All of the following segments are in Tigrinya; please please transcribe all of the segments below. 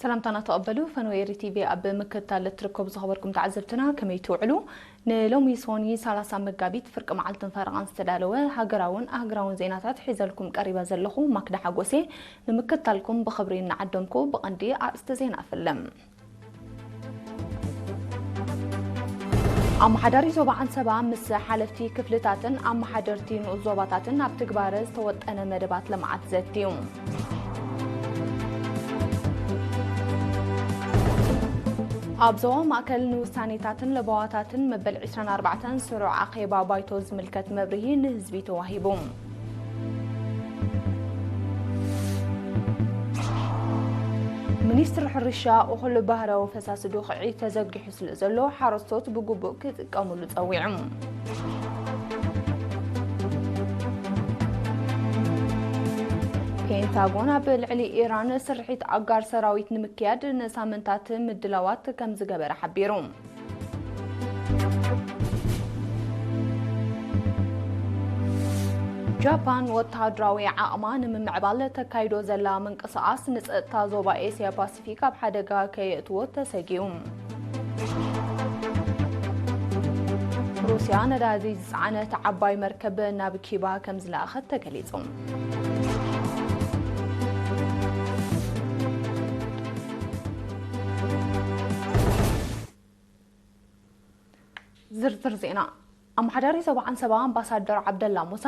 ሰላምታና ተቐበሉ። ፈነወ ኤሪ ቲቪ ኣብ ምክትታል እትርከቡ ዝኸበርኩም ተዓዘብትና ከመይ ትውዕሉ? ንሎሚ ሶኒ ሰላሳ መጋቢት ፍርቂ መዓልትን ፈረቓን ዝተዳለወ ሃገራውን ኣህግራውን ዜናታት ሒዘልኩም ቀሪበ ዘለኹ ማክዳ ሓጎሴ። ንምክትታልኩም ብኽብሪ እናዓደምኩ ብቐንዲ ኣርእስቲ ዜና እፍልም። ኣመሓዳሪ ዞባ ዓንሰባ ምስ ሓለፍቲ ክፍልታትን ኣመሓደርቲ ንኡስ ዞባታትን ኣብ ትግባረ ዝተወጠነ መደባት ልምዓት ዘትዩ። ኣብ ዞባ ማእከል ንውሳኔታትን ለበዋታትን መበል ዕስራን ኣርባዕተን ስሩዕ ኣኼባ ባይቶ ዝምልከት መብርሂ ንህዝቢ ተዋሂቡ። ሚኒስትሪ ሕርሻ፣ እኹል ባህርያዊ ፈሳሲ ዱኽዒ ተዘርጊሑ ስለ ዘሎ፣ ሓረስቶት ብግቡእ ክጥቀሙሉ ጸዊዑ። ፔንታጎን ኣብ ልዕሊ ኢራን ስርሒት ኣጋር ሰራዊት ንምክያድ ንሳምንታት ምድላዋት ከም ዝገበረ ሓቢሩ። ጃፓን ወተሃደራዊ ዓቕማ ንምምዕባል ተካይዶ ዘላ ምንቅስቓስ ንጸጥታ ዞባ ኤስያ ፓሲፊክ ኣብ ሓደጋ ከየእትዎ ተሰጊኡ። ሩስያ ነዳዲ ዝጸዓነት ዓባይ መርከብ ናብ ኪባ ከም ዝለኣኸት ተገሊጹ። ዝርዝር ዜና። ኣመሓዳሪ ዞባ ዓንሰባ ኣምባሳደር ዓብደላ ሙሳ፣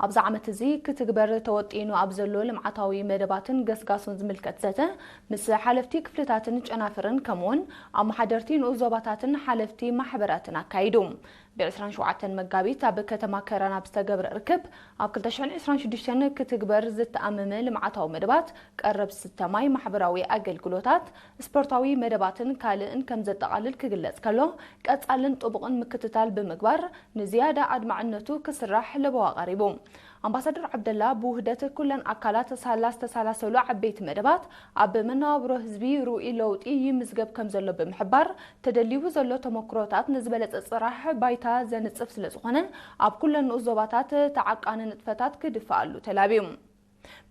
ኣብዚ ዓመት እዚ ክትግበር ተወጢኑ ኣብ ዘሎ ልምዓታዊ መደባትን ገስጋሱን ዝምልከት ዘተ ምስ ሓለፍቲ ክፍልታትን ጨናፍርን ከምኡውን ኣመሓደርቲ ንኡስ ዞባታትን ሓለፍቲ ማሕበራትን ኣካይዱ። ብ ዕስራን ሸውዓተን መጋቢት ኣብ ከተማ ከረን ኣብ ዝተገብረ ርክብ፣ ኣብ ክልተ ሽሕን ዕስራን ሽዱሽተን ክትግበር ዝተኣመመ ልምዓታዊ መደባት ቀረብ ስተ ማይ፣ ማሕበራዊ ኣገልግሎታት፣ ስፖርታዊ መደባትን ካልእን ከም ዘጠቓልል ክግለጽ ከሎ፣ ቀጻልን ጥቡቕን ምክትታል ብምግባር ንዝያዳ ኣድማዕነቱ ክስራሕ ለበዋ ቀሪቡ። ኣምባሳደር ዓብደላ ብውህደት ኩለን ኣካላት ሳላ ዝተሳላሰሉ ዓበይቲ መደባት ኣብ መነባብሮ ህዝቢ ርኡይ ለውጢ ይምዝገብ ከም ዘሎ ብምሕባር፣ ተደሊቡ ዘሎ ተመክሮታት ንዝበለጸ ጽራሕ ባይታ ዘንጽፍ ስለ ዝኾነ፣ ኣብ ኩለን ንኡስ ዞባታት ተዓቃኒ ንጥፈታት ክድፈኣሉ ተላብዩ።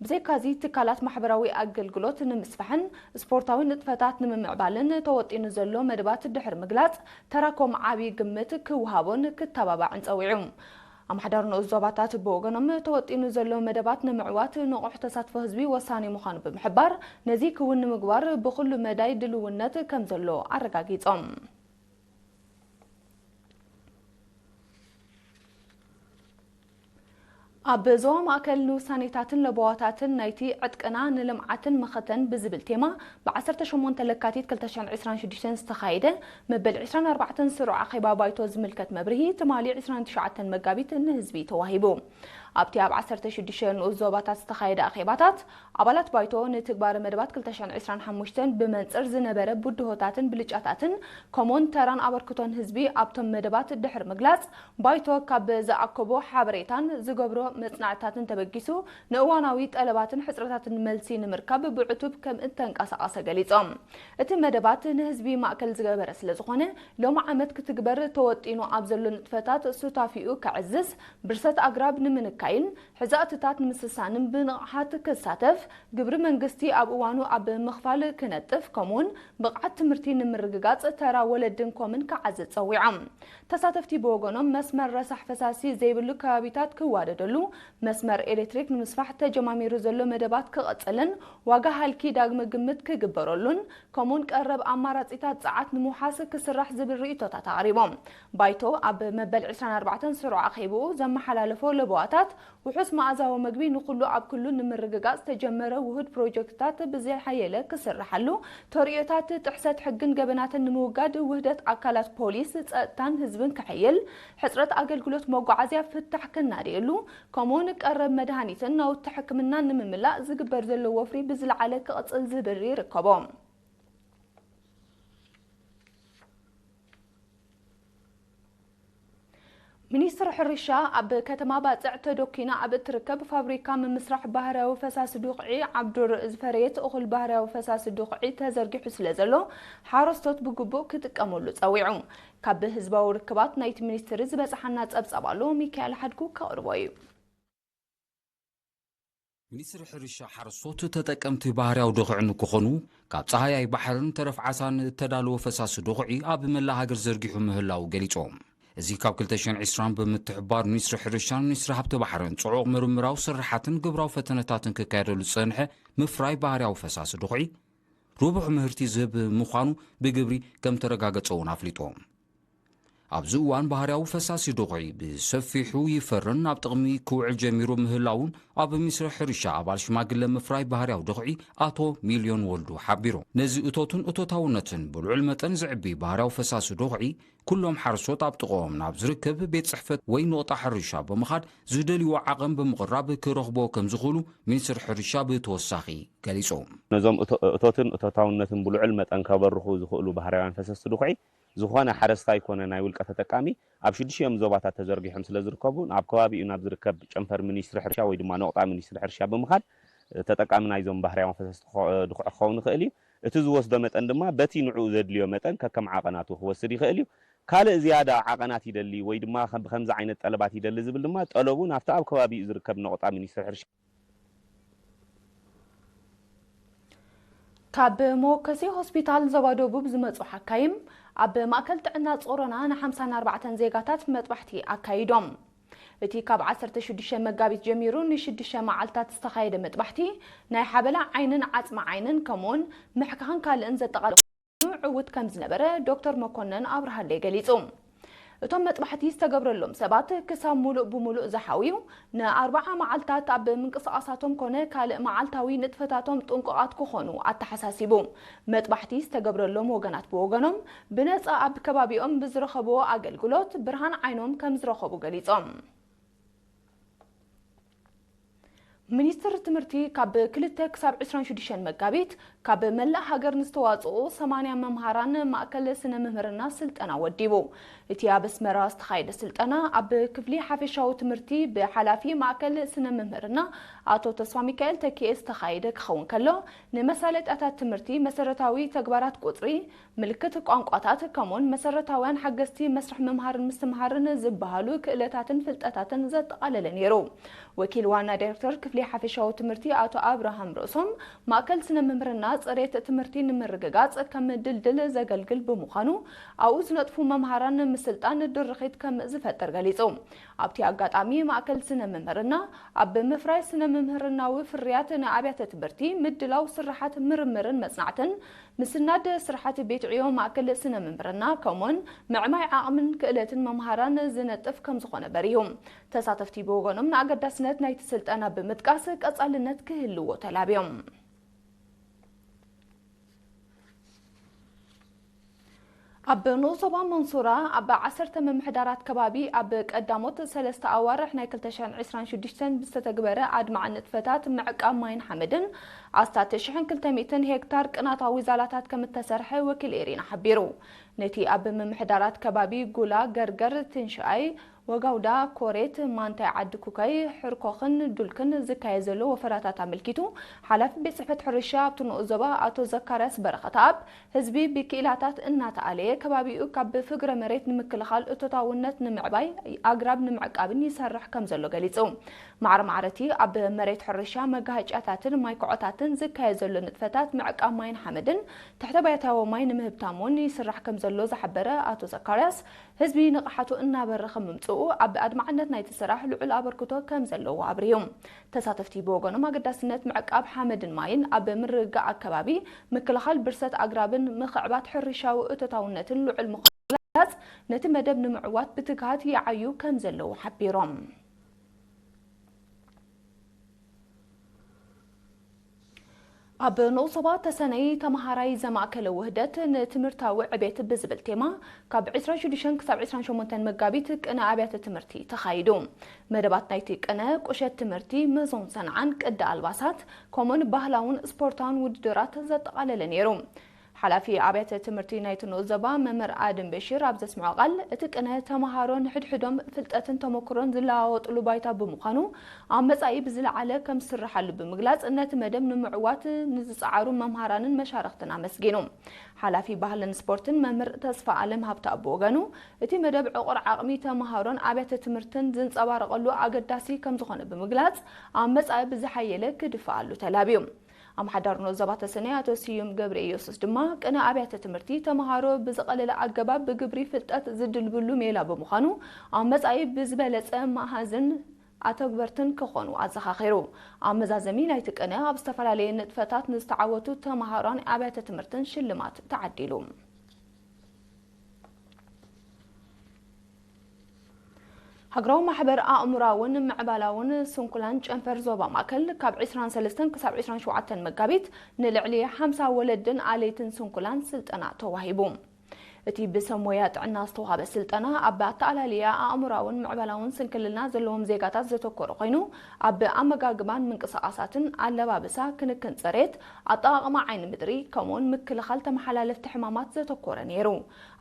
ብዘይካዚ፣ ትካላት ማሕበራዊ ኣገልግሎት ንምስፋሕን ስፖርታዊ ንጥፈታት ንምምዕባልን ተወጢኑ ዘሎ መደባት ድሕሪ ምግላጽ፣ ተራኮም ዓቢ ግምት ክወሃቦን ክተባባዕን ጸዊዑ። ኣመሓዳሪ ንኡስ ዞባታት ብወገኖም፣ ተወጢኑ ዘሎ መደባት ንምዕዋት ንቑሕ ተሳትፎ ህዝቢ ወሳኒ ምዃኑ ብምሕባር፣ ነዚ ክውን ንምግባር ብኹሉ መዳይ ድልውነት ከም ዘሎ ኣረጋጊጾም። ኣብ ዞባ ማእከል ንውሳኔታትን ለበዋታትን ናይቲ ዕጥቅና ንልምዓትን መኸተን ብዝብል ቴማ ብዓሰርተ ሸሞንተ ለካቲት ክልተ ሽሕን ዕስራን ሽዱሽተን ዝተኻየደ መበል ዕስራን ኣርባዕተን ስሩዕ ኣኼባ ባይቶ ዝምልከት መብርሂ ትማሊ ዕስራን ትሽዓተን መጋቢት ንህዝቢ ተዋሂቡ። ኣብቲ ኣብ ዓሰርተ ሽዱሽተ ንኡስ ዞባታት ዝተኻየደ ኣኼባታት፣ ኣባላት ባይቶ ንትግባረ መደባት ክልተ ሽሕን ዕስራን ሓሙሽተን ብመንጽር ዝነበረ ብድሆታትን ብልጫታትን፣ ከምኡውን ተራን ኣበርክቶን ህዝቢ ኣብቶም መደባት ድሕሪ ምግላጽ፣ ባይቶ ካብ ዝኣከቦ ሓበሬታን ዝገብሮ መጽናዕትታትን ተበጊሱ፣ ንእዋናዊ ጠለባትን ሕጽረታትን መልሲ ንምርካብ ብዕቱብ ከም እተንቀሳቐሰ ገሊጾም። እቲ መደባት ንህዝቢ ማእከል ዝገበረ ስለ ዝኾነ፣ ሎሚ ዓመት ክትግበር ተወጢኑ ኣብ ዘሎ ንጥፈታት ሱታፊኡ ከዕዝዝ፣ ብርሰት ኣግራብ ንምንካይን ሕዛእትታት ንምስሳንን ብንቕሓት ክሳተፍ፣ ግብሪ መንግስቲ ኣብ እዋኑ ኣብ ምኽፋል ክነጥፍ፣ ከምኡውን ብቕዓት ትምህርቲ ንምርግጋጽ ተራ ወለድን ኮምን ክዓዝዝ ጸዊዖም። ተሳተፍቲ ብወገኖም፣ መስመር ረሳሕ ፈሳሲ ዘይብሉ ከባቢታት ክዋደደሉ፣ መስመር ኤሌክትሪክ ንምስፋሕ ተጀማሚሩ ዘሎ መደባት ክቕጽልን ዋጋ ሃልኪ ዳግመ ግምት ክግበረሉን፣ ከምኡውን ቀረብ ኣማራጺታት ጸዓት ንምውሓስ ክስራሕ ዝብል ርእይቶታት ኣቕሪቦም። ባይቶ ኣብ መበል ዕስራን ኣርባዕተን ስሩዕ ኣኼብኡ ዘመሓላለፎ ለበዋታት፣ ውሑስ መኣዛዊ መግቢ ንኹሉ ኣብ ክሉ ንምርግጋጽ ዝተጀመረ ውሁድ ፕሮጀክትታት ብዘይሓየለ ክስርሓሉ፣ ተርእዮታት ጥሕሰት ሕግን ገበናትን ንምውጋድ ውህደት ኣካላት ፖሊስ፣ ጸጥታን ህዝብን ክሕይል፣ ሕጽረት ኣገልግሎት መጓዓዝያ ፍታሕ ክናደየሉ፣ ከምኡውን ቀረብ መድሃኒትን ናውቲ ሕክምናን ንምምላእ ዝግበር ዘሎ ወፍሪ ብዝለዓለ ክቕጽል ዝብል ይርከቦ። ሚኒስትሪ ሕርሻ ኣብ ከተማ ባጽዕ ተደኲና ኣብ እትርከብ ፋብሪካ ምምስራሕ ባህርያዊ ፈሳሲ ዱኽዒ ዓብዱር ዝፈረየት እኹል ባህርያዊ ፈሳሲ ዱኽዒ ተዘርጊሑ ስለ ዘሎ፣ ሓረስቶት ብግቡእ ክጥቀሙሉ ጸዊዑ። ካብ ህዝባዊ ርክባት ናይቲ ሚኒስትሪ ዝበጽሓና ጸብጻብ ኣሎ፣ ሚካኤል ሓድጉ ከቕርቦ እዩ። ሚኒስትሪ ሕርሻ፣ ሓረስቶት ተጠቀምቲ ባህርያዊ ድኹዒ ንክኾኑ ካብ ጸሃያይ ባሕርን ተረፍ ዓሳን እተዳለወ ፈሳሲ ድኹዒ ኣብ መላእ ሃገር ዘርጊሑ ምህላዉ ገሊጾም። እዚ ካብ ክልተ ሽሕን ዕስራን ብምትሕብባር ሚኒስትሪ ሕርሻን ሚኒስትሪ ሃብቲ ባሕርን ጽዑቕ ምርምራዊ ስርሓትን ግብራዊ ፈተነታትን ክካየደሉ ዝጸንሐ ምፍራይ ባህርያዊ ፈሳሲ ድኹዒ ርቡሕ ምህርቲ ዝህብ ምዃኑ ብግብሪ ከም ተረጋገጸ እውን ኣፍሊጦም። ኣብዚ እዋን ባህርያዊ ፈሳሲ ድኹዒ ብሰፊሑ ይፈርን ኣብ ጥቕሚ ክውዕል ጀሚሩ ምህላውን ኣብ ሚኒስትሪ ሕርሻ ኣባል ሽማግለ ምፍራይ ባህርያዊ ድኹዒ ኣቶ ሚልዮን ወልዱ ሓቢሩ። ነዚ እቶትን እቶታውነትን ብልዑል መጠን ዝዕቢ ባህርያዊ ፈሳሲ ድኹዒ ኩሎም ሓረስቶት ኣብ ጥቕኦም ናብ ዝርከብ ቤት ጽሕፈት ወይ ነቑጣ ሕርሻ ብምኻድ ዝደልይዎ ዓቐን ብምቕራብ ክረኽቦ ከም ዝኽእሉ ሚኒስትሪ ሕርሻ ብተወሳኺ ገሊጹ። ነዞም እቶ-፣ እቶትን እቶታውነትን ብልዑል መጠን ከበርኹ ዝኽእሉ ባህርያውያን ፈሰስቲ ድኹዒ ዝኾነ ሓረስታይ ኮነ ናይ ውልቀ ተጠቃሚ ኣብ ሽዱሽቲኦም ዞባታት ተዘርጊሖም ስለ ዝርከቡ፣ ኣብ ከባቢኡ ናብ ዝርከብ ጨንፈር ሚኒስትሪ ሕርሻ ወይ ድማ ነቑጣ ሚኒስትሪ ሕርሻ ብምኻድ ተጠቃሚ ናይዞም ባህርያውያን ፈሰስቲ ክኸ-፣ ድኹዒ ክኸውን ይኽእል እዩ። እቲ ዝወስዶ መጠን ድማ በቲ ንዕኡ ዘድልዮ መጠን ከከም ዓቐናቱ ክወስድ ይኽእል እዩ። ካልእ ዝያዳ ዓቐናት ይደሊ ወይ ድማ ከም-፣ ከምዚ ዓይነት ጠለባት ይደሊ ዝብል ድማ ጠለቡ ናብቲ ኣብ ከባቢኡ ዝርከብ ነቑጣ ሚኒስትሪ ሕርሻ ካብ መወከሲ ሆስፒታል ዞባ ደቡብ ዝመጹ ሓካይም ኣብ ማእከል ጥዕና ጾሮና ን ሓምሳን ኣርባዕተን ዜጋታት መጥባሕቲ ኣካይዶም። እቲ ካብ ዓሰርተ ሽዱሽተ መጋቢት ጀሚሩ ንሽዱሽተ መዓልታት ዝተኻየደ መጥባሕቲ ናይ ሓበላ ዓይንን ዓጽሚ ዓይንን ከምኡውን ምሕካኽን ካልእን ዘጠቓለለ ዕዉት ከም ዝነበረ ዶክተር መኮነን ኣብርሃለይ ገሊጹ። እቶም መጥባሕቲ ዝተገብረሎም ሰባት ክሳብ ሙሉእ ብሙሉእ ዝሓውዩ ንኣርባዓ መዓልታት ኣብ ምንቅስቓሳቶም ኮነ ካልእ መዓልታዊ ንጥፈታቶም ጥንቁቓት ክኾኑ ኣተሓሳሲቡ። መጥባሕቲ ዝተገብረሎም ወገናት ብወገኖም ብነጻ ኣብ ከባቢኦም ብዝረኸብዎ ኣገልግሎት ብርሃን ዓይኖም ከም ዝረኸቡ ገሊጾም። ሚኒስትሪ ትምህርቲ ካብ ክልተ ክሳብ ዕስራን ሽዱሽተን መጋቢት ካብ መላእ ሃገር ንዝተዋጽኡ ሰማንያ መምሃራን ማእከል ስነ ምህርና ስልጠና ወዲቡ። እቲ ኣብ ኣስመራ ዝተኻየደ ስልጠና ኣብ ክፍሊ ሓፈሻዊ ትምህርቲ ብሓላፊ ማእከል ስነ ምህርና ኣቶ ተስፋ ሚካኤል ተኪኤ ዝተኻየደ ክኸውን ከሎ፣ ንመሳለጥያታት ትምህርቲ፣ መሰረታዊ ተግባራት ቁጽሪ፣ ምልክት ቋንቋታት ከምኡውን መሰረታውያን ሓገዝቲ መስርሕ ምምሃርን ምስትምሃርን ዝበሃሉ ክእለታትን ፍልጠታትን ዘጠቓለለ ነይሩ። ወኪል ዋና ዳይሬክተር ክፍሊ ሓፈሻዊ ትምህርቲ ኣቶ ኣብርሃም ርእሶም፣ ማእከል ስነ ምምህርና ጽሬት ትምህርቲ ንምርግጋጽ ከም ድልድል ዘገልግል ብምዃኑ ኣብኡ ዝነጥፉ መምሃራን ንምስልጣን ድርኺት ከም ዝፈጥር ገሊጹ። ኣብቲ ኣጋጣሚ ማእከል ስነ ምምህርና ኣብ ምፍራይ ስነ ምምህርናዊ ፍርያት ንኣብያተ ትምህርቲ፣ ምድላው ስርሓት ምርምርን መጽናዕትን፣ ምስናድ ስርሓት ቤት ዕዮ ማእከል ስነ ምምህርና ከምኡውን ምዕማይ ዓቕምን ክእለትን መምሃራን ዝነጥፍ ከም ዝኾነ በሪሁ። ተሳተፍቲ ብወገኖም ንኣገዳስነት ናይቲ ስልጠና ብምጥቃስ ቀጻልነት ክህልዎ ተላብዮም። ኣብ ንኡስ ዞባ መንሱራ ኣብ ዓሰርተ ምምሕዳራት ከባቢ ኣብ ቀዳሞት ሰለስተ ኣዋርሕ ናይ ክልተ ሽሕን ዕስራን ሽዱሽተን ብዝተተግበረ ኣድማዒ ንጥፈታት ምዕቃብ ማይን ሓመድን ኣስታት ሽሕን ክልተ ሚእትን ሄክታር ቅናታዊ ዛላታት ከም እተሰርሐ ወኪል ኤሪና ሓቢሩ። ነቲ ኣብ ምምሕዳራት ከባቢ ጉላ፣ ገርገር፣ ትንሽኣይ፣ ወጋውዳ፣ ኮሬት፣ ማንታይ ዓዲ ኩከይ፣ ሕርኮኽን ዱልክን ዝካየድ ዘሎ ወፈራታት ኣመልኪቱ፣ ሓላፊ ቤት ጽሕፈት ሕርሻ ኣብቲ ንኡስ ዞባ ኣቶ ዘካርያስ በረኸተኣብ፣ ህዝቢ ብክኢላታት እናተኣለየ ከባቢኡ ካብ ፍግረ መሬት ንምክልኻል እቶታውነት ንምዕባይ ኣግራብ ንምዕቃብን ይሰርሕ ከም ዘሎ ገሊጹ። ማዕረ ማዕረቲ ኣብ መሬት ሕርሻ መጋሃጫታትን ማይ ኮዖታትን ዝካየድ ዘሎ ንጥፈታት ምዕቃብ ማይን ሓመድን ትሕተ ባይታዊ ማይ ንምህብታም እውን ይስራሕ ከም ዘሎ ዝሓበረ ኣቶ ዘካርያስ፣ ህዝቢ ንቕሓቱ እናበረኸ ምምጽኡ ኣብ ኣድማዕነት ናይቲ ስራሕ ልዑል ኣበርክቶ ከም ዘለዎ ኣብርሁ። ተሳተፍቲ ብወገኖም ኣገዳስነት ምዕቃብ ሓመድን ማይን ኣብ ምርግጋእ ኣከባቢ፣ ምክልኻል ብርሰት ኣግራብን ምኽዕባት ሕርሻዊ እቶታውነትን ልዑል ምዃኑ ብምግላጽ፣ ነቲ መደብ ንምዕዋት ብትግሃት ይዓዩ ከም ዘለዉ ሓቢሮም። ኣብ ንኡስ ዞባ ተሰነይ ተመሃራይ ዘማእከለ ውህደት ንትምህርታዊ ዕቤት ብዝብል ቴማ ካብ ዕስራን ሽዱሽተን ክሳብ ዕስራን ሸሞንተን መጋቢት ቅነ ኣብያተ ትምህርቲ ተኻይዱ። መደባት ናይቲ ቅነ ቁሸት ትምህርቲ፣ መዞን ሰንዓን ቅዲ ኣልባሳት ከምኡን ባህላውን ስፖርታውን ውድድራት ዘጠቓለለ ነይሩ። ሓላፊ ኣብያተ ትምህርቲ ናይቲ ንኡስ ዞባ መምህር ኣድም በሺር ኣብ ዘስምዖ ቃል፣ እቲ ቅነ ተመሃሮ ንሕድሕዶም ፍልጠትን ተመክሮን ዝለዋወጥሉ ባይታ ብምዃኑ፣ ኣብ መጻኢ ብዝለዓለ ከም ዝስርሓሉ ብምግላጽ፣ ነቲ መደብ ንምዕዋት ንዝጸዓሩ መምሃራንን መሻርኽትን ኣመስጊኑ። ሓላፊ ባህልን ስፖርትን መምህር ተስፋ ኣለም ሃብተኣብ ብወገኑ፣ እቲ መደብ ዕቑር ዓቕሚ ተመሃሮን ኣብያተ ትምህርትን ዝንጸባረቐሉ ኣገዳሲ ከም ዝኾነ ብምግላጽ፣ ኣብ መጻኢ ብዝሓየለ ክድፍኣሉ ተላብዩ። ኣምሓዳር ንኡስ ዞባ ተሰነይ ኣቶ ስዩም ገብረ ኢየሱስ ድማ፣ ቅነ ኣብያተ ትምህርቲ ተመሃሮ ብዝቐለለ ኣገባብ ብግብሪ ፍልጠት ዝድልብሉ ሜላ ብምዃኑ፣ ኣብ መጻኢ ብዝበለጸ መሃዝን ኣተግበርትን ክኾኑ ኣዘኻኺሩ። ኣብ መዛዘሚ ናይቲ ቅነ ኣብ ዝተፈላለየ ንጥፈታት ንዝተዓወቱ ተመሃሮን ኣብያተ ትምህርትን ሽልማት ተዓዲሉ። ሃገራዊ ማሕበር ኣእምሮኣውን ምዕባላውን ስንኩላን ጨንፈር ዞባ ማእከል ካብ ዕስራን ሰለስተን ክሳብ ዕስራን ሸውዓተን መጋቢት ንልዕሊ ሓምሳ ወለድን ኣለይትን ስንኩላን ስልጠና ተዋሂቡ። እቲ ብሰብ ሞያ ጥዕና ዝተዋህበ ስልጠና ኣብ ኣተኣላልያ ኣእምሮኣውን ምዕባላውን ስንክልና ዘለዎም ዜጋታት ዘተኮረ ኮይኑ፣ ኣብ ኣመጋግባን ምንቅስቓሳትን፣ ኣለባብሳ፣ ክንክን ጽሬት፣ ኣጠቓቕማ ዓይኒ ምድሪ፣ ከምኡውን ምክልኻል ተመሓላለፍቲ ሕማማት ዘተኮረ ነይሩ።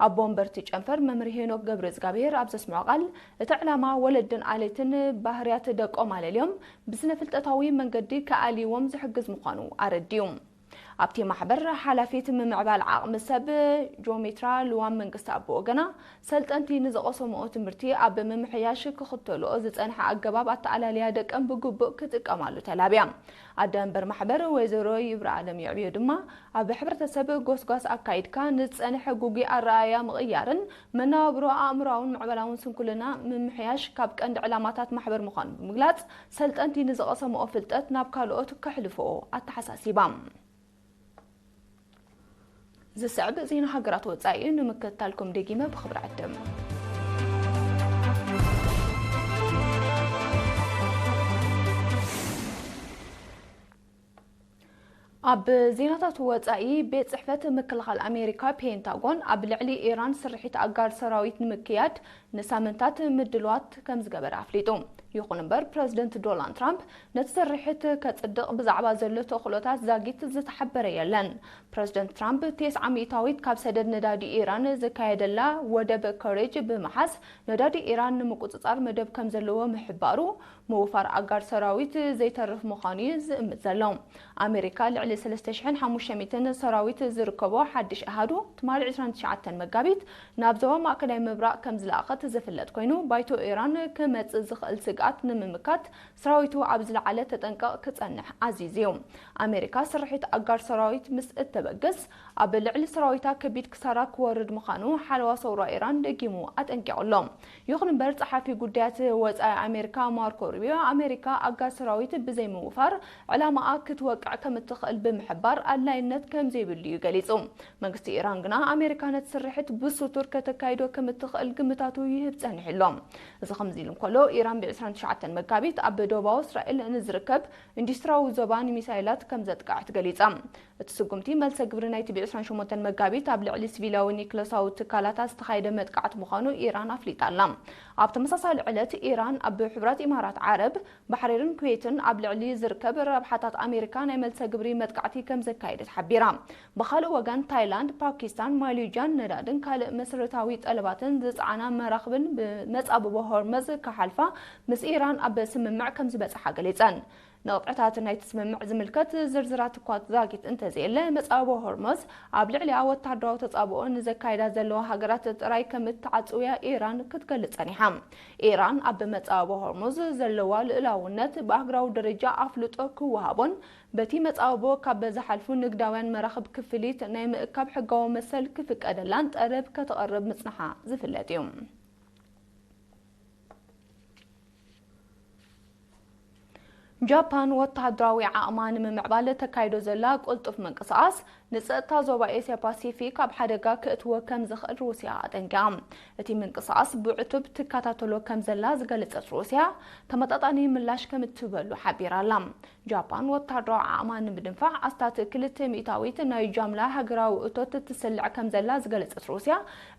ኣቦ ወንበርቲ ጨንፈር መምህር ሄኖክ ገብረ እግዚኣብሔር ኣብ ዘስምዖ ቃል፣ እቲ ዕላማ ወለድን ኣለይትን ባህርያት ደቆም ኣለልዮም ብስነ ፍልጠታዊ መንገዲ ክኣልይዎም ዝሕግዝ ምዃኑ ኣረዲኡ። ኣብቲ ማሕበር ሓላፊት ምምዕባል ዓቕሚ ሰብ ጆሜትራ ልዋም መንግስቲ ኣብ ወገና፣ ሰልጠንቲ ንዝቐሰምኦ ትምህርቲ ኣብ ምምሕያሽ ክኽተልኦ ዝጸንሐ ኣገባብ ኣተኣላልያ ደቀም ብግቡእ ክጥቀማሉ ተላብያ። ኣደ መንበር ማሕበር ወይዘሮ ይብረኣለም የዕብዮ ድማ፣ ኣብ ሕብረተሰብ ጎስጓስ ኣካይድካ ንዝጸንሐ ጉጉይ ኣረኣእያ ምቕያርን መነባብሮ ኣእምሮኣውን ምዕባላውን ስንኩልና ምምሕያሽ ካብ ቀንዲ ዕላማታት ማሕበር ምዃኑ ብምግላጽ፣ ሰልጠንቲ ንዝቐሰምኦ ፍልጠት ናብ ካልኦት ከሕልፍኦ ኣተሓሳሲባ። ዝስዕብ ዜና ሃገራት ወጻኢ እዩ፣ ንምክትታልኩም ደጊመ ብኽብሪ ዕድም። ኣብ ዜናታት ወጻኢ፣ ቤት ጽሕፈት ምክልኻል ኣሜሪካ ፔንታጎን ኣብ ልዕሊ ኢራን ስርሒት ኣጋር ሰራዊት ንምክያድ ንሳምንታት ምድልዋት ከም ዝገበረ ኣፍሊጡ። ይኹን እምበር፣ ፕረዚደንት ዶናልድ ትራምፕ ነቲ ስርሒት ከጽድቕ ብዛዕባ ዘሎ ተኽእሎታት ዛጊት ዝተሓበረ የለን። ፕረዚደንት ትራምፕ፣ ቴስዓ ሚእታዊት ካብ ሰደድ ነዳዲ ኢራን ዝካየደላ ወደብ ኮሬጅ ብምሓዝ፣ ነዳዲ ኢራን ንምቁጽጻር መደብ ከም ዘለዎ ምሕባሩ፣ ምውፋር ኣጋር ሰራዊት ዘይተርፍ ምዃኑ እዩ ዝእምት ዘሎ። ኣሜሪካ ልዕሊ ሰለስተ ሽሕን ሓሙሽተ ሚእትን ሰራዊት ዝርከቦ ሓድሽ ኣሃዱ፣ ትማሊ ዕስራን ትሽዓተን መጋቢት ናብ ዞባ ማእከላይ ምብራቕ ከም ዝለኣኸት ዝፍለጥ ኮይኑ፣ ባይቶ ኢራን ክመጽእ ዝኽእል ስግኣት ንምምካት ሰራዊቱ ኣብ ዝለዓለ ተጠንቀቕ ክጸንሕ ኣዚዙ እዩ። ኣሜሪካ ስርሒት ኣጋር ሰራዊት ምስ እተበግስ፣ ኣብ ልዕሊ ሰራዊታ ከቢድ ክሳራ ክወርድ ምዃኑ ሓለዋ ሰውራ ኢራን ደጊሙ ኣጠንቂቑ ኣሎ። ይኹን እምበር፣ ጸሓፊ ጉዳያት ወጻኢ ኣሜሪካ ማርኮ ሩቢዮ፣ ኣሜሪካ ኣጋር ሰራዊት ብዘይምውፋር ዕላማኣ ክትወቅዕ ከም እትኽእል ብምሕባር፣ ኣድላይነት ከም ዘይብሉ እዩ ገሊጹ። መንግስቲ ኢራን ግና፣ ኣሜሪካ ነቲ ስርሒት ብስቱር ከተካይዶ ከም እትኽእል ግምታቱ ይህብ ጸኒሑ ኣሎ። እዚ ከምዚ ኢሉ እንከሎ፣ ኢራን ብ ዕስራን ትሽዓተን መጋቢት ኣብ ደቡባዊ እስራኤል ንዝርከብ ኢንዱስትሪያዊ ዞባ ንሚሳይላት ከም ዘጥቅዐት ገሊጻ። እቲ ስጉምቲ፣ መልሰ ግብሪ ናይቲ ብ ዕስራን ሸሞንተን መጋቢት ኣብ ልዕሊ ሲቪላዊ ኒክለሳዊ ትካላታ ዝተኻየደ መጥቃዕቲ ምዃኑ ኢራን ኣፍሊጣ ኣላ። ኣብ ተመሳሳሊ ዕለት፣ ኢራን ኣብ ሕቡራት ኢማራት ዓረብ፣ ባሕሬንን ኩዌትን ኣብ ልዕሊ ዝርከብ ረብሓታት ኣሜሪካ ናይ መልሰ ግብሪ መጥቃዕቲ ከም ዘካየደት ሓቢራ። ብኻልእ ወገን፣ ታይላንድ፣ ፓኪስታን፣ ማሌዥያን ነዳድን ካልእ መሰረታዊ ጠለባትን ዝጸዓና መራኽብን ብመጻብቦ ሆርመዝ ክሓልፋ ምስ ኢራን ኣብ ስምምዕ ከም ዝበጽሓ ገሊጸን። ንቕጥዕታት ናይቲ ስምምዕ ዝምልከት ዝርዝራት እኳ ዛጊት እንተዘየለ፣ መጻብቦ ሆርሙዝ ኣብ ልዕሊኣ ወተሃደራዊ ተጻብኦ ንዘካይዳ ዘለዋ ሃገራት ጥራይ ከም እትዓጽውያ ኢራን ክትገልጽ ጸኒሓ። ኢራን ኣብ መጻብቦ ሆርሙዝ ዘለዋ ልኡላውነት ብኣህጉራዊ ደረጃ ኣፍልጦ ክወሃቦን በቲ መጻብቦ ካብ ዝሓልፉ ንግዳውያን መራኽብ ክፍሊት ናይ ምእካብ ሕጋዊ መሰል ክፍቀደላን ጠለብ ከተቕርብ ምጽንሓ ዝፍለጥ እዩ። ጃፓን ወተሃደራዊ ዓቕማ ንምምዕባል ተካይዶ ዘላ ቅልጡፍ ምንቅስቓስ፣ ንጸጥታ ዞባ ኤስያ ፓሲፊክ ኣብ ሓደጋ ከእትዎ ከም ዝኽእል ሩስያ ኣጠንቂቓ። እቲ ምንቅስቓስ ብዕቱብ ትከታተሎ ከም ዘላ ዝገለጸት ሩስያ፣ ተመጣጣኒ ምላሽ ከም እትህበሉ ሓቢራ ኣላ። ጃፓን ወተሃደራዊ ዓቕማ ንምድንፋዕ ኣስታት ክልተ ሚእታዊት ናይ ጃምላ ሃገራዊ እቶት ትስልዕ ከም ዘላ ዝገለጸት ሩስያ፣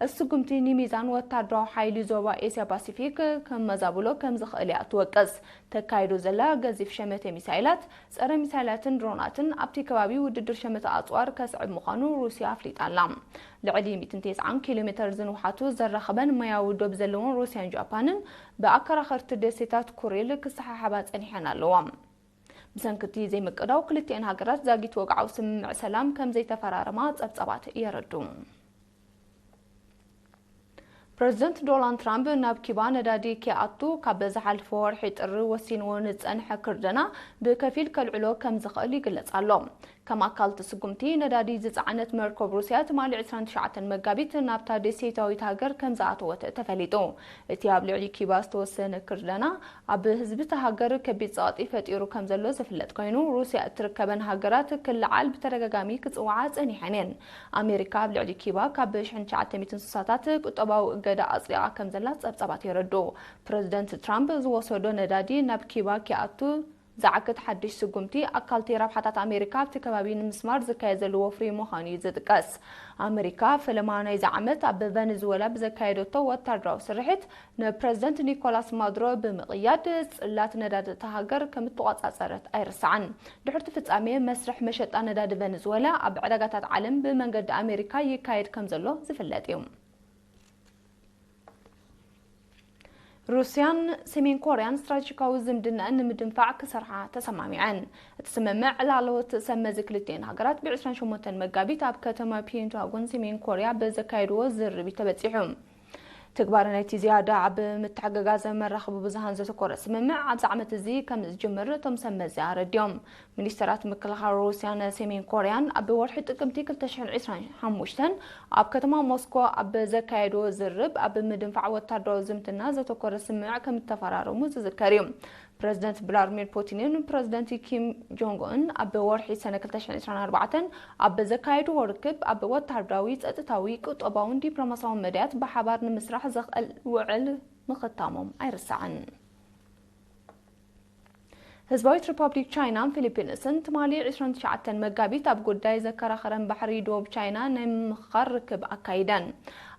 እቲ ስጉምቲ ንሚዛን ወተሃደራዊ ሓይሊ ዞባ ኤስያ ፓሲፊክ ከመዛብሎ ከም ዝኽእል እያ ትወቅስ። ተካይዶ ዘላ ገዚፍ ሸመተ ሚሳይላት፣ ጸረ ሚሳይላትን ድሮናትን ኣብቲ ከባቢ ውድድር ሸመተ ኣጽዋር ከስዕብ ምዃኑ ሩስያ ኣፍሊጣ ኣላ። ልዕሊ ሚእትን ተስዓን ኪሎ ሜተር ዝንውሓቱ ዘራኸበን ማያዊ ዶብ ዘለዎን ሩስያን ጃፓንን ብኣከራኸርቲ ደሴታት ኩሪል ክሰሓሓባ ጸኒሐን ኣለዋ። ብሰንኪ እቲ ዘይምቅዳው ክልቲኤን ሃገራት ዛጊት ወግዓዊ ስምምዕ ሰላም ከም ዘይተፈራረማ ጸብጻባት የረድኡ። ፕረዚደንት ዶናልድ ትራምፕ ናብ ኪባ ነዳዲ ከይኣቱ ካብ ዝሓለፈ ወርሒ ጥሪ ወሲንዎ ንዝጸንሐ ክርደና ብከፊል ከልዕሎ ከም ዝኽእል ይግለጽ ኣሎ። ከም ኣካል እቲ ስጉምቲ፣ ነዳዲ ዝጸዓነት መርከብ ሩስያ ትማሊ ዕስራን ትሽዓተን መጋቢት ናብታ ደሴታዊት ሃገር ከም ዝኣተወት ተፈሊጡ። እቲ ኣብ ልዕሊ ኪባ ዝተወሰነ ክርደና ኣብ ህዝቢ እታ ሃገር ከቢድ ጸቕጢ ፈጢሩ ከም ዘሎ ዝፍለጥ ኮይኑ፣ ሩስያ እትርከበን ሃገራት ክለዓል ብተደጋጋሚ ክጽውዓ ጸኒሐን እየን። ኣሜሪካ ኣብ ልዕሊ ኪባ ካብ ሽሕን ትሽዓተ ሚእትን ስሳታት ቁጠባዊ እገዳ ኣጽዲቓ ከም ዘላ ጸብጻባት የረድኡ። ፕረዚደንት ትራምፕ ዝወሰዶ ነዳዲ ናብ ኪባ ኪኣቱ ዝዓግት ሓድሽ ስጉምቲ፣ ኣካል እቲ ረብሓታት ኣሜሪካ ኣብቲ ከባቢ ንምስማር ዝካየድ ዘሎ ወፍሪ ምዃኑ እዩ ዝጥቀስ። ኣሜሪካ ፈለማ ናይዚ ዓመት ኣብ ቨነዙዌላ ብዘካየደቶ ወታደራዊ ስርሒት፣ ንፕረዚደንት ኒኮላስ ማዱሮ ብምቕያድ፣ ጽላት ነዳዲ እታ ሃገር ከም እተቖጻጸረት ኣይርሳዕን። ድሕርቲ ፍጻሜ፣ መስርሕ መሸጣ ነዳዲ ቨነዙዌላ ኣብ ዕዳጋታት ዓለም ብመንገዲ ኣሜሪካ ይካየድ ከም ዘሎ ዝፍለጥ እዩ። ሩስያን ሰሜን ኮርያን ስትራቴጂካዊ ዝምድናኣን ንምድንፋዕ ክሰርሓ ተሰማሚዐን። እቲ ስምምዕ፣ ላዕለዎት ሰብ መዚ ክልቲኤን ሃገራት ብዕስራን ሸሞንተን መጋቢት ኣብ ከተማ ፒዮንግያንግ ሰሜን ኮርያ ብዘካየድዎ ዝርርብ እዩ ተበጺሑ። ትግባረ ናይቲ ዝያዳ ኣብ ምትሕግጋዝ መራኸቢ ብዙሃን ዘተኮረ ስምምዕ ኣብዚ ዓመት እዚ ከም ዝጅምር እቶም ሰብ መዚ ኣረድዮም። ሚኒስተራት ምክልኻል ሩስያን ሰሜን ኮርያን ኣብ ወርሒ ጥቅምቲ ክልተ ሽሕን ዕስራን ሓሙሽተን ኣብ ከተማ ሞስኮ ኣብ ዘካየድዎ ዝርርብ፣ ኣብ ምድንፋዕ ወታደራዊ ዝምድና ዘተኮረ ስምምዕ ከም እተፈራረሙ ዝዝከር እዩ። ፕረዚደንት ቭላድሚር ፑቲንን ፕረዚደንት ኪም ጆንግ ኡን ኣብ ወርሒ ሰነ ክልተ ሽሕን ዕስራን ኣርባዕተን ኣብ ዘካየድዎ ርክብ፣ ኣብ ወታደራዊ፣ ጸጥታዊ፣ ቁጠባውን ዲፕሎማሲያውን መዳያት ብሓባር ንምስራሕ ዘኽእል ውዕል ምኽታሞም ኣይርሳዕን። ህዝባዊት ሪፓብሊክ ቻይናን ፊሊፒንስን ትማሊ ዕስራን ትሽዓተን መጋቢት ኣብ ጉዳይ ዘከራኸረን ባሕሪ ዶብ ቻይና ናይ ምምኽኻር ርክብ ኣካይደን።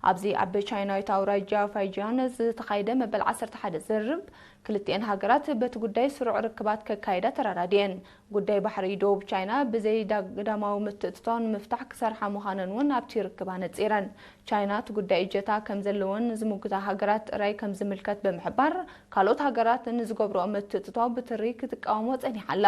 ኣብዚ ኣብ ቻይናዊት ኣውራጃ ፋይጂያን ዝተኻየደ መበል ዓሰርተ ሓደ ዝርርብ፣ ክልቲኤን ሃገራት በቲ ጉዳይ ስሩዕ ርክባት ከካይዳ ተራዳዲኤን። ጉዳይ ባሕሪ ዶብ ቻይና ብዘይ ዳ-፣ ግዳማዊ ምትእትታው ንምፍታሕ ክሰርሓ ምዃነን እውን ኣብቲ ርክብ ኣነጺረን። ቻይና እቲ ጉዳይ እጀታ ከም ዘለወን ንዝምጉታ ሃገራት ጥራይ ከም ዝምልከት ብምሕባር፣ ካልኦት ሃገራት ንዝገብርኦ ምትእትታው ብትሪ ክትቃወሞ ጸኒሓ ኣላ።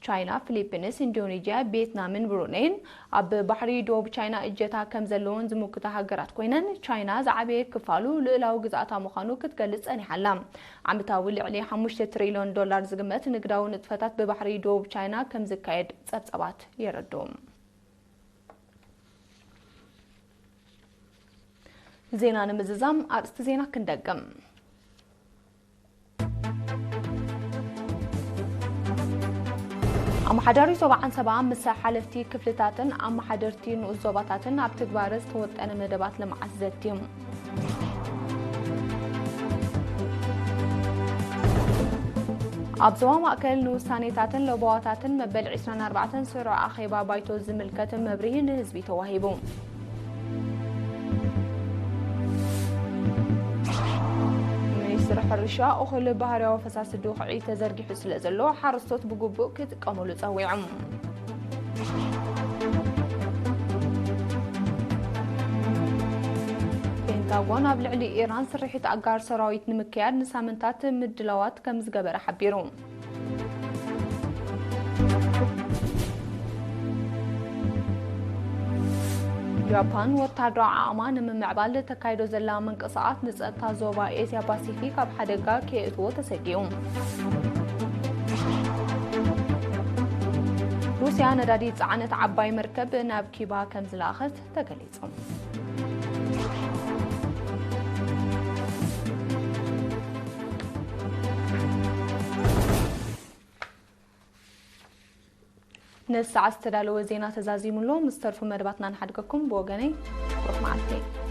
ቻይና፣ ፊሊፒንስ፣ ኢንዶኔዥያ፣ ቪየትናምን ብሩኔይን ኣብ ባሕሪ ዶብ ቻይና እጀታ ከም ዘለወን ዝምጉታ ሃገራት ኮይነን፣ ቻይና ዝዓበየ ክፋሉ ልኡላዊ ግዝኣታ ምዃኑ ክትገልጽ ጸኒሓ ኣላ። ዓመታዊ ልዕሊ ሓሙሽተ ትሪልዮን ዶላር ዝግመት ንግዳዊ ንጥፈታት ብባሕሪ ዶብ ቻይና ከም ዝካየድ ጸብጻባት የረድኡ። ዜና ንምዝዛም ኣርእስቲ ዜና ክንደግም። ኣመሓዳሪ ዞባ ዓንሰባ ምስ ሓለፍቲ ክፍልታትን ኣመሓደርቲ ንኡስ ዞባታትን ኣብ ትግባረ ዝተወጠነ መደባት ልምዓት ዘትዮም። ኣብ ዞባ ማእከል ንውሳኔታትን ለበዋታትን መበል ዕስራን ኣርባዕተን ስሩዕ ኣኼባ ባይቶ ዝምልከት መብርሂ ንህዝቢ ተዋሂቡ። ሚኒስትሪ ሕርሻ፣ እኹል ባህርያዊ ፈሳሲ ድኹዒ ተዘርጊሑ ስለ ዘሎ፣ ሓረስቶት ብግቡእ ክጥቀሙሉ ጸዊዖም። ፔንታጎን ኣብ ልዕሊ ኢራን ስርሒት ኣጋር ሰራዊት ንምክያድ ንሳምንታት ምድላዋት ከም ዝገበረ ሓቢሩ። ጃፓን ወታደራዊ ዓቕማ ንምምዕባል ተካይዶ ዘላ ምንቅስቓስ ንጸጥታ ዞባ ኤስያ ፓሲፊክ ኣብ ሓደጋ ከየእትዎ ተሰጊኡ። ሩስያ ነዳዲ ጸዓነት ዓባይ መርከብ ናብ ኪባ ከም ዝለኣኸት ተገሊጹ። ነዚ ሰዓት ዝተዳለወ ዜና ተዛዚሙ ኣሎ። ምስ ተርፉ መደባትና ንሓድገኩም። ብወገነይ፣ ሩኽ መዓልቲ።